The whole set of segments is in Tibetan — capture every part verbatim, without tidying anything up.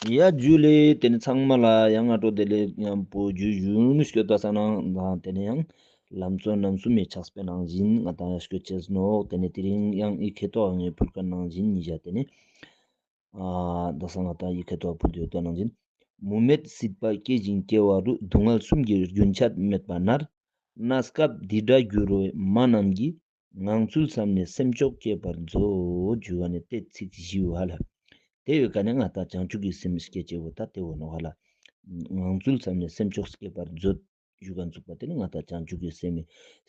ཡ་ཇུ་ལེ། དེ་ནི་ཚང་མ་ལ་ཡང་སྔ་དྲོ་བདེ་ལེགས་ཉམ་པོ་ཇུ་ཇུ་ནི་སྐྱོད་པ་ས་ནང་དང་དེ་ནི་ཡང་ལམ་གཙོ་རྣམ་གསུམ་མའི་ཕྱག་དཔེ་ནང་བཞིན་ང་དང་ཡང་སྐྱོད་ཅེས་ནོག་དེ་ནི་དེ་རིང་ཡང་ཨི་ཁེ་ཏོ་ངའི་ཕུལ་ཁ་ནང་བཞིན་ཉི་ཞག་དེ་ནི་ཨ་ད་ས་ང་དང་ཨི་ཁེ་ཏོ་ཕུལ་དུ་ཡོད་པ་ནང་བཞིན། མུ་མེད་སྲིད་པ་སྐྱེ་ཞིང་སྐྱེ་བ་རུ། སྡུག་བསྔལ་གསུམ་གྱི་རྒྱུན་ཆད་མེད་པ་ནར། གནས་སྐབས་འདི་འདྲ་འགྱུར་བའི་མ་རྣམས་ཀྱིས། ངང་ཚུལ་བསམ་ནས་སེམས་མཆོག་སྐྱེད་པར་མཛོད། ཞུ་བ་ནི་དེ་ཚིག་བཞི་བ་ལ། དེ་ཡོད་ཀ་ནས་ང་དང་བྱང་ཆུབ་ཀྱི་སེམས་སྐྱེ་ཅེས་བོ་ད་དེ་བོ་ནོ་ཧ་ལ། ངང་ཚུལ་བསམ་ནས་སེམས་མཆོག་སྐྱེད་པར་མཛོད། ཞུ་ག་འཛུགས་པ་དེ་ནི་ང་དང་བྱང་ཆུབ་ཀྱི་སེམས་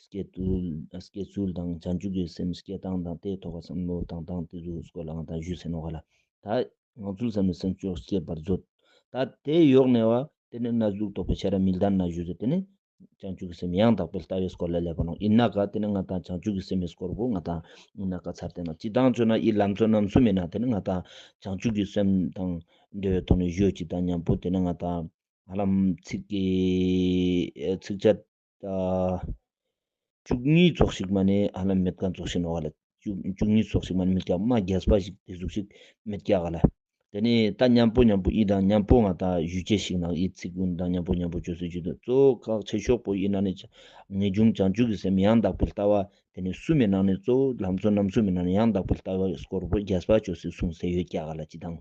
སྐྱེ་ཚུལ་སྐྱེ་ཚུལ་དང་བྱང་ཆུབ་ཀྱི་སེམས་སྐྱེ་སྟངས་དང་དེའི་ཐོག་ག་བསམ་བློ་བཏང་སྟངས་དེ་ཚོའི་སྐོར་ལ་ང་དང་ཞུས་ཟེར་ནོ་ཧ་ལ། ད་ངང་ཚུལ་བསམ་ནས་སེམས་མཆོག་སྐྱེད་པར་མཛོད། ད་དེ་ཡོག་ནས་བ་དེ་ནི་གནས་ལུགས་རྟོགས་པའི་ཤེས་རབ་མིག་ལྡན་ན་ཞུས་ཟེར་དེ་ནི། བྱང་ཆུབ་ཀྱི་སེམས་ཡང་དག་པའི་ལྟ་བའི་སྐོར་ལ་སླེབས་པ་ནོ། ཡིན་ན་ག་དེ་ནི་ང་དང་བྱང་ཆུབ་ཀྱི་སེམས་མའི་སྐོར་བོ་ང་དང་ཡིན་ན་ག་ཚར་ཏེ་ན་སྤྱི་བཏང་ཚོ་ན་ཡི་ལམ་གཙོ་རྣམ་གསུམ་མེད་ན་དེ་ནི་ང་དང་བྱང་ཆུབ་ཀྱི་སེམས་དང་འབྲེལ་བའི་ཐོག་ནས་ཞུ་ཅིག་དང་མཉམ་པོ་དེ་ནི་ང་དང་ཧ་ལམ་ཚིག་གི་ཚིག་ཆ་བཅུ་གཉིས་ཙོགས་ཤིག་མ་ནས་ཧ་ལམ་མེད་མཁན་ཙོགས་ཤིག་ནོ་བ་ལ། བཅུ་བཅུ་གཉིས་ཙོགས་ཤིག་མ་ནས་མེད་ཀྱག་མ་རྒྱས་པ་ཞིག་དེ་ཟུག་ཤིག་མེད་ཀྱག་ག་ལ། དེ་ནས་ད་མཉམ་པོ་མཉམ་པོ་ཡིད་དང་མཉམ་པོ་ང་དང་ཞུ་ཅེས་ཤིག་ནང་ཡིད་ཚིག་ཀུན་དང་མཉམ་པོ་མཉམ་པོ་བཅོས་སུ་བཅུ་དང་གཙོ་བོ་ཁག་ཆེ་ཤོས་པོ་ཡིན་ན་ནི་ངེས་འབྱུང་བྱང་ཆུབ་ཀྱི་སེམས་ཡང་དག་པའི་ལྟ་བ་དེ་ནས་གསུམ་མའི་ནང་ནས་གཙོ་བོ་ལམ་གཙོ་རྣམ་གསུམ་མའི་ནང་ནས་ཡང་དག་པའི་ལྟ་བ་སྐོར་པོ་རྒྱས་པ་བཅོས་སུ་གསུངས་ཟེར་ཡོད་ཀྱག་ག་ལ་སྤྱི་དང་།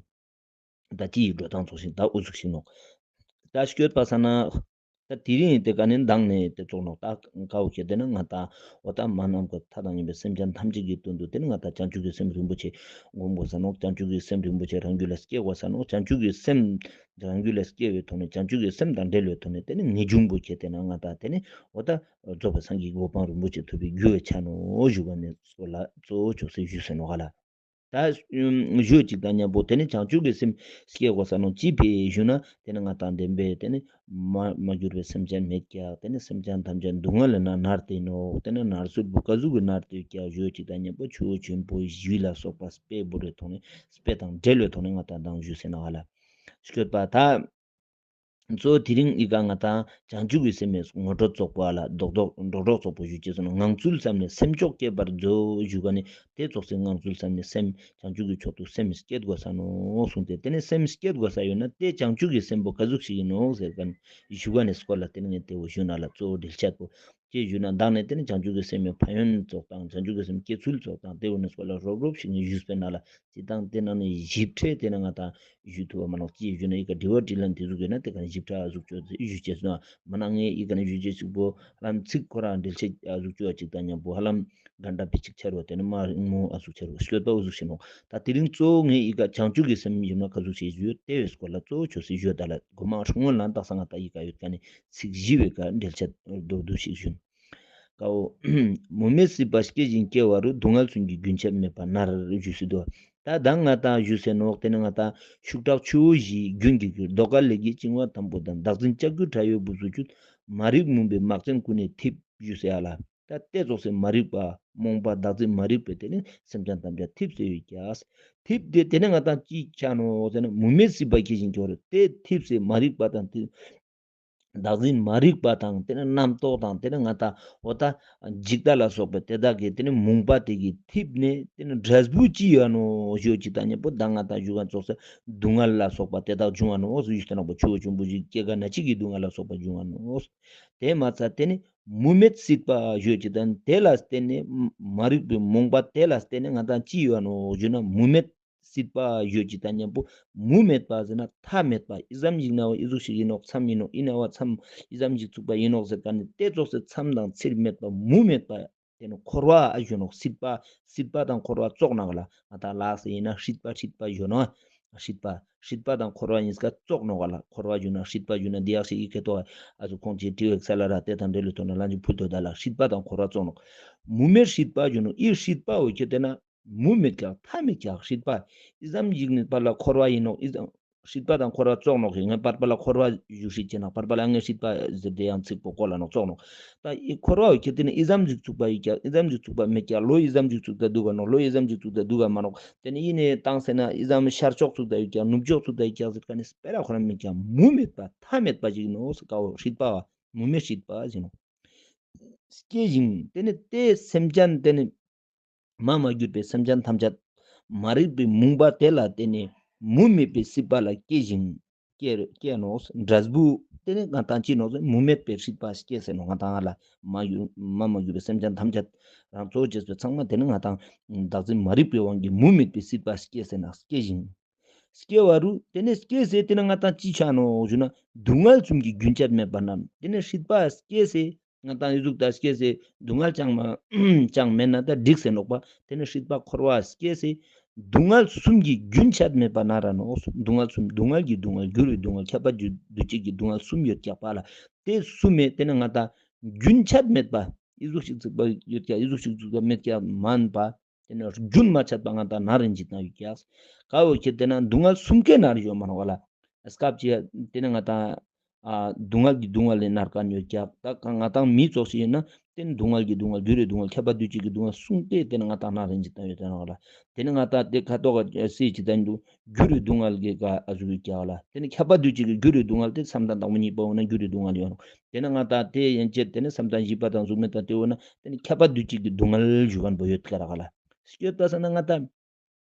ད་ཅི་ཡི་འགྲོ་སྟངས་ཚོགས་ཤིང་ད་ཨུ་ཚུགས་ཤིང་ནོག་ད་སྐྱོད་པ་ས་ན། ད་དེ་རིང་དེ་ག་ནས་མདང་ནས་དེ་ཚོགས་ནོག་ད་ཀའོ་ཁྱེད་དེ་ན་ང་ད་འོ་ད་མ་ནམ་ག་ཐ་དང་ཉེ་བའི་སེམས་ཅན་ཐམས་ཅད་ཀྱི་དོན་དུ་དེ་ནི་ང་ད་བྱང་ཆུབ་ཀྱི་སེམས་རིན་པོ་ཆེ་སྒོམ་དགོས་ས་ནོག་བྱང་ཆུབ་ཀྱི་སེམས་རིན་པོ་ཆེ་རང་རྒྱུད་ལ་སྐྱེ་དགོས་ས་ནོག་བྱང་ཆུབ་ཀྱི་སེམས་རང་རྒྱུད་ལ་སྐྱེ་བའི་ཐོག་ནས་བྱང་ཆུབ་ཀྱི་སེམས་དང་འབྲེལ་བའི་ཐོག་ནས་དེ་ནི་ངེས་འབྱུང་པོ་ཁྱེད་དེ་ན་ང་ད་དེ་ནི་འོ་ད་རྫོགས་པའི་སངས་རྒྱས་ཀྱི་གོ་འཕང་རིན་པོ་ཆེ་ཐོབ་པའི་རྒྱུ་བའི་ཆ་ནོག་ཞུ་བ་ནས་སོ་ལ་གཙོ་བོ་ཆོག་སེ་ཞུས་ཟེར་ནོག་ག་ལ། ད་ཞུ་ཅིག་དང་མཉམ་པོ་དེ་ནི་བྱང་ཆུབ་ཀྱི་སེམས་སྐྱེ་དགོས་ས་ནོ་ཅི་ཕི་ཞུ་ན་དེ་ནི་ང་དང་ལྡན་པས་དེ་ནི་མ་མ་གྱུར་པའི་སེམས་ཅན་མེད་ཀྱག་དེ་ནི་སེམས་ཅན་ཐམས་ཅད་སྡུག་བསྔལ་ལ་ན་ནར་ཏེ་ནོག་དེ་ནི་ནར་སོད་པོ་ཀ་ཟུག་གི་ནར་ཏེ་ཀྱག་ཞུ་ཅིག་དང་མཉམ་པོ་ཆུ་བོ་ཆེན་པོ་བཞི་ལ་སོགས་པ་དཔེ་བོར་བའི་ཐོག་ནས་དཔེ་དང་འབྲེལ་བའི་ཐོག་ནས་ང་དང་དང་ཞུ་ཟེར་ན་ག་ལ་སྐྱོད་པ་ད། གཙོ་བོ་དེ་རིང་ཨི་ཀ་ང་དང་བྱང་ཆུབ་ཀྱི་སེམས་མའི་ངོ་སྤྲོད་ཚོགས་པ་ལ་རྡོག་རྡོག་འགྲོ་གྲོགས་ཚོགས་པ་ཞུ་ཅེས་སོ་ན་ངང་ཚུལ་བསམ་ནས་སེམས་མཆོག་སྐྱེད་པར་མཛོད་ཞུ་ག་ནི་དེ་ཚོགས་སེ་ངང་ཚུལ་བསམ་ནས་སེམས་བྱང་ཆུབ་ཀྱི་མཆོག་ཏུ་སེམས་བསྐྱེད་དགོས་ས་ནོ་གསུངས་ཏེ་དེ་ནས་སེམས་བསྐྱེད་དགོས་ས་ཡོད་ན་དེ་བྱང་ཆུབ་ཀྱི་སེམས་པོ་ག་ཟུག་ཞིག་ཡིན་ནོ་ཟེར་ག་ནི་ཞུ་ག་ནི་སྐོར་ལ་དེ་ནི་ངས་དེ་བོ་ཞུ་ན་ལ་གཙོ་བོ་འགྲེལ་བཤད་པོ་ཅེས་ཞུ་ན་བདག་ནི་དེ་ནི་བྱང་ཆུབ་ཀྱི་སེམས་མའི་ཕན་ཡོན་ཚོགས་དང་བྱང་ཆུབ་ཀྱི་སེམས་སྐྱེ་ཚུལ་ཚོགས་དང་དེ་བོ་ནི་སྐོར་ལ་རོབ་རོབ་ཞིག་ངས་ཞུས་པས་ན་ལ། ཅི་དང་དེ་ནང་ནས་ཞིབ་ཕྲ་དེ་ན་ང་དང་ཞུ་ཐུབ་པ་མ་ནོག་ཅི་ཞུ་ན་ཨི་ཀ་དྲི་བ་དྲིས་ལན་དེ་ཚོ་དགོས་ན་དེ་ག་ནས་ཞིབ་ཕྲ་ཨ་ཟུག་ཅོ་ཞུ་བྱེད་སོང་མ་ན་ངས་ཨི་ཀ་ནས་ཞུ་བྱེད་ཅིག་པོ་ཧ་ལམ་ཚིག་ཁོ་རང་འགྲེལ་བཤད་ཨ་ཟུག་ཅོ་བ་ཅིག་དང་མཉམ་པོ་ཧ་ལམ་ག་འདྲ་པི་ཅིག་ཆར་བ་དེ་ནི་མ་མོ་ཨ་ཟུག་ཆར་བ་སྐྱོད་པ་ཨུ་ཟུག་ཤེས་ནོག་ད་དེ་རིང་གཙོ་བོ་ངས་ཨི་ཀ་བྱང་ཆུབ་ཀྱི་སེམས་ཡིན་ན་ག་ཟུག་ཞིག་ཞུ་དེ་བས་སྐོར་ལ་གཙོ་བོ་ཆོས་སྲིད་ཞུ་ད་ལ་གོ་མ་སྔོན་ལ་དག་ས་ང་ད་ཨི་ཀ་ཡོད་ཀ་ནས་ཚིག་བཞི་བའི་ཀ་འགྲེལ་བཤད་མདོར་བསྡུས་ཤིག་ཞུ། ཀའོ། མུ་མེད་སྲིད་པ་སྐྱེ་ཞིང་སྐྱེ་བ་རུ། སྡུག་བསྔལ་གསུམ་གྱི་རྒྱུན་ཆད་མེད་པ་ནར་ཞུས་སུ་འདུག་ད་ད་ང་དང་ཞུས་ཟེར་ནོག་དེ་ནི་ང་དང་ཤུགས་དྲག་ཆུ་བོ་བཞིའི་རྒྱུན་གྱི་རྒྱུ་རྡོ་ཀ་ལེགས་ཀྱི་བཅིང་བ་དམ་པོ་དང་བདག་འཛིན་ལྕགས་ཀྱུ་ཁྲ་ཡོལ་བུ་སུ་ཆུད་མ་རིག་མུན་པའི་མག་ཅན་ཀུན་ནས་འཐིབས་ཞུས་ཟེར་ཡ་ལ། ད་དེ་ཚོགས་སེ་མ་རིག་པ་རྨོངས་པ་བདག་འཛིན་མ་རིག་པའི་དེ་ནི་སེམས་ཅན་ཐམས་ཅད་འཐིབས་སེ་ཡོད་ཀྱག་འཐིབས་དེ་དེ་ནི་ང་དང་ཅི་ཆ་ནོག་ཟེར་ན་མུ་མེད་སྲིད་པ་སྐྱེ་ཞིང་སྐྱེ་བ་རུ་དེ་འཐིབས་སེ་མ་རིག་པ་དང་དེ། བདག་འཛིན་མ་རིག་པ་དང་དེ་ནི་རྣམ་རྟོག་དང་དེ་ནི་ང་དང་འོ་ད་འཇིག་ལྟ་ལ་སོགས་པའི་དེ་དག་གི་དེ་ནི་མུན་པ་དེ་གིས་འཐིབས་ནས་དེ་ནི་འབྲས་བུ་ཅི་ཡོད་ནོ་ཞུ་ཅིག་དང་མཉམ་པོ་ད་ང་དང་ཞུ་ག་ཙོགས་སེ་སྡུག་བསྔལ་ལ་སོགས་པ་དེ་དག་འབྱུང་བ་ནོ་ཞུ་ཞུ་ན་པོ་ཆུ་བོ་ཆུན་པོ་ཞིག་སྐྱེ་རྒ་ན་འཆི་གི་སྡུག་བསྔལ་ལ་སོགས་པ་འབྱུང་བ་ནོ། དེ་མ་ཚད་དེ་ནི་མུ་མེད་སྲིད་པ་ཞུ་ཅིག་དང་དེ་ལ་བརྟེན་ནས་མ་རིག་པའི་མུན་པ་དེ་ལ་བརྟེན་ནས་ང་དང་ཅི་ཡོད་ནོ་ཞུ་ན་མུ་མེད། སྲིད་པ་ཡོད་ཅིག་དང་མཉམ་པོ་མུ་མེད་པ་ཟེར་ན་མཐའ་མེད་པ་ཨི་ཙམ་ཞིག་ན་བ་ཨི་ཟུག་ཞིག་ཡིན་ནོག་མཚམས་ཡིན་ནོག་ཨི་ན་བ་མཚམས་ཨི་ཙམ་ཞིག་ཚུགས་པ་ཡིན་ནོག་ཟེར་ག་ནི་དེ་ཙོགས་སེ་མཚམས་དང་ཚེར་མེད་པ་མུ་མེད་པ་དེ་ནི་འཁོར་བ་ཨ་ཞུ་ནོག་སྲིད་པ་སྲིད་པ་དང་འཁོར་བ་ཙོགས་ནོག་ལ་ང་དང་ལགས་སེ་ཡིན་ན་སྲིད་པ་སྲིད་པ་ཞུ་ནོག་སྲིད་པ་སྲིད་པ་དང་འཁོར་བ་ཡིན་སྐ་ཙོགས་ནོག་ལ་འཁོར་བ་ཞུ་ན་སྲིད་པ་ཞུ་ན་འདི་ཡག་ཞིག་ཨི་ཁེ་ཏོ་ཨ་ཟུ་ཁོང་ཅིག་དྲི་བའི་ས་ལ་ར་དེ་དང་འབྲེལ་ལུས་ཐོག་ན་ལ་འཇུ་ཕུལ་དོ་ད་ལ་སྲིད་པ་དང་འཁོར་བ་ཙོགས་ནོག་མུ་མེད་སྲིད་པ་ཞུ་ནོག་ཨི་སྲིད་པ་འོ་ཁེ་དེ་ན། མུ་མེད་ཀྱང་མཐའ་མེད་ཀྱང་སྲིད་པ། ཨི་ཙམ་ཞིག་ནི་བར་ལ་འཁོར་བ་ཡིན་ནོག་ཨི་ཙམ། སྲིད་པ་དང་འཁོར་བ་ཙོགས་ནོག་ཞིག་ངས་བར་པ་ལ་འཁོར་བ་བཞུགས་ཤིག་ཅེ་ན་བར་པ་ལ་ངས་སྲིད་པ་ཟེར་དེ་ཡང་ཚིག་པོ་བཀོལ་ལ་ནོག་ཙོགས་ནོག་ད་ཨི་འཁོར་བ་འོ་ཁྱེད་དེ་ནི་ཨི་ཙམ་ཞིག་ཚུགས་པ་ཡོད་ཀྱང་ཨི་ཙམ་ཞིག་ཚུགས་པ་མེད་ཀྱང་ལོ་ཨི་ཙམ་ཞིག་ཚུགས་ད་འདུག་ག་ནོག་ལོ་ཨི་ཙམ་ཞིག་ཚུགས་ད་འདུག་ག་མ་ནོག་དེ་ནི་ཨི་ནས་བཏང་ཟེར་ན་ཨི་ཙམ་ཤར་ཕྱོགས་ཚུགས་ད་ཡོད་ཀྱང་ནུབ་ཕྱོགས་ཚུགས་ད་ཡོད་ཀྱང་ཟེར་ག་ནི་སྤེ་ར་ཁོ་ན་མེད་ཀྱང་མུ་མེད་པ་མཐའ་མེད་པ་ཞིག་ནོག་ཟེར་ག་འོ་སྲིད་པ་བ་མུ་མེད་སྲིད་པ་ཟེར་ནོག་སྐྱེ་ཞིང་དེ་ནི་དེ་སེམས་ཅན་དེ་ནི། མ་མ་གྱུར་པའི་སེམས་ཅན་ཐམས་ཅད་མ་རིག་པའི་མུན་པ་དེ་ལ་བརྟེན་ནས་ མུ་མེད་པའི་སྲིད་པ་ལ་སྐྱེ་ཞིང་སྐྱེ་སྐྱེ་ནོག། འབྲས་བུ་དེ་ནི་ང་དང་ཅི་ནོག་ཟེར་མུ་མེད་པའི་སྲིད་པ་སྐྱེ་ཟེར་ནོག། ང་དང་ང་ལ་མ་གྱུར་མ་མ་གྱུར་པའི་སེམས་ཅན་ཐམས་ཅད་རང་གཙོ་བྱས་པའི་ཚང་མ་དེ་ནི་ང་དང་བདག་འཛིན་མ་རིག་པའི་དབང་གིས་མུ་མེད་པའི་སྲིད་པ་སྐྱེ་ཟེར་ན་སྐྱེ་ཞིང་། སྐྱེ་བ་རུ་དེ་ནི་སྐྱེ་ཟེར་དེ་ནི་ང་དང་ཅི་ཆ་ནོག་ཞུ་ན་སྡུག་བསྔལ་གསུམ་གྱི་རྒྱུན་ཆད་མེད་པ་རྣམས་དེ་ནི་སྲིད་པ་སྐྱེ་ཟེར། ང་དང་ཡི་གཟུགས་དང་སྐྱེ་ཟེར་སྡུག་བསྔལ་ཅང་མ་ཅང་མེད་ན་ད་འགྲིག་ཟེར་ནོག་པ། དེ་ནི་སྲིད་པ་འཁོར་བ་སྐྱེ་ཟེར་སྡུག་བསྔལ་གསུམ་གྱི་རྒྱུན་ཆད་མེད་པ་ན་ར་ནོག། སྡུག་བསྔལ་གསུམ་སྡུག་བསྔལ་གྱི་སྡུག་བསྔལ་འགྱུར་བའི་སྡུག་བསྔལ་ཁྱབ་པ་འདུ་འདུ་བྱེད་ཀྱི་སྡུག་བསྔལ་གསུམ་ཡོད་ཀྱག་པ་ལ། དེ་གསུམ་མེད་དེ་ནི་ང་དང་རྒྱུན་ཆད་མེད་པ་ཡི་གཟུགས་ཤིག་ཚིག་པ་ཡོད་ཀྱག། ཡི་གཟུགས་ཤིག་ཚིག་པ་མེད་ཀྱག་མན་པ། དེ་ནི་རྒྱུན་མ་ཆད་པ་ང་དང་ན་རིན་གྱི་དང་ཡོད་ཀྱག། ཀ་བོ་ཁྱེད་དེ་ན་སྡུག་བསྔལ་གསུམ་ཀའི་ནང་ཡོད་མ་ནོག་པ་ལ། སྐབས་ཅིག་དེ་ནི་ང་དང་ཨ་སྡུག་བསྔལ་གྱི་སྡུག་བསྔལ་ལས་ནར་ཀ་ཡོད་ཀྱག། ད་ང་དང་མི་ཚོགས་ཤིག་ཡིན་ན་དེ་ནི་སྡུག་བསྔལ་གྱི་སྡུག་བསྔལ་འགྱུར་བའི་སྡུག་བསྔལ་ཁྱབ་པ་འདུ་བྱེད་ཀྱི་སྡུག་བསྔལ་གསུམ་ཀའི་དེ་ནི་ང་དང་ན་རིན་གྱི་དང་ཡོད་དེ་ནོག་པ་ལ། དེ་ནི་ང་དང་དེ་ཁ་ཐོག་ག་སྲིད་ཅི་དང་འདུག་འགྱུར་བའི་སྡུག་བསྔལ་གྱི་ཀ་ཨ་ཟུག་ཡོད་ཀྱག་ལ། དེ་ནི་ཁྱབ་པ་འདུ་བྱེད་ཀྱི་འགྱུར་བའི་སྡུག་བསྔལ་དེ་བསམ་གཏན་དང་པོ་གཉིས་པ་འོ་ན་འགྱུར་བའི་སྡུག་བསྔལ་ཡོད་ནོག། དེ་ནི་ང་དང་དེ་ཡན་ཆད་དེ་ནི་བསམ་གཏན་བཞི་པ་དང་གཟུགས་མེད་དང་དེ་འོ་ན་དེ་ནི་ཁྱབ་པ་འདུ་བྱེད་ཀྱི་སྡུག་བསྔལ་ཞུ་མཁན་པོ་ཡོད་ཀྱག་ར་ག་ལ། སྐྱོད་པ་ས་ན་ང་དང་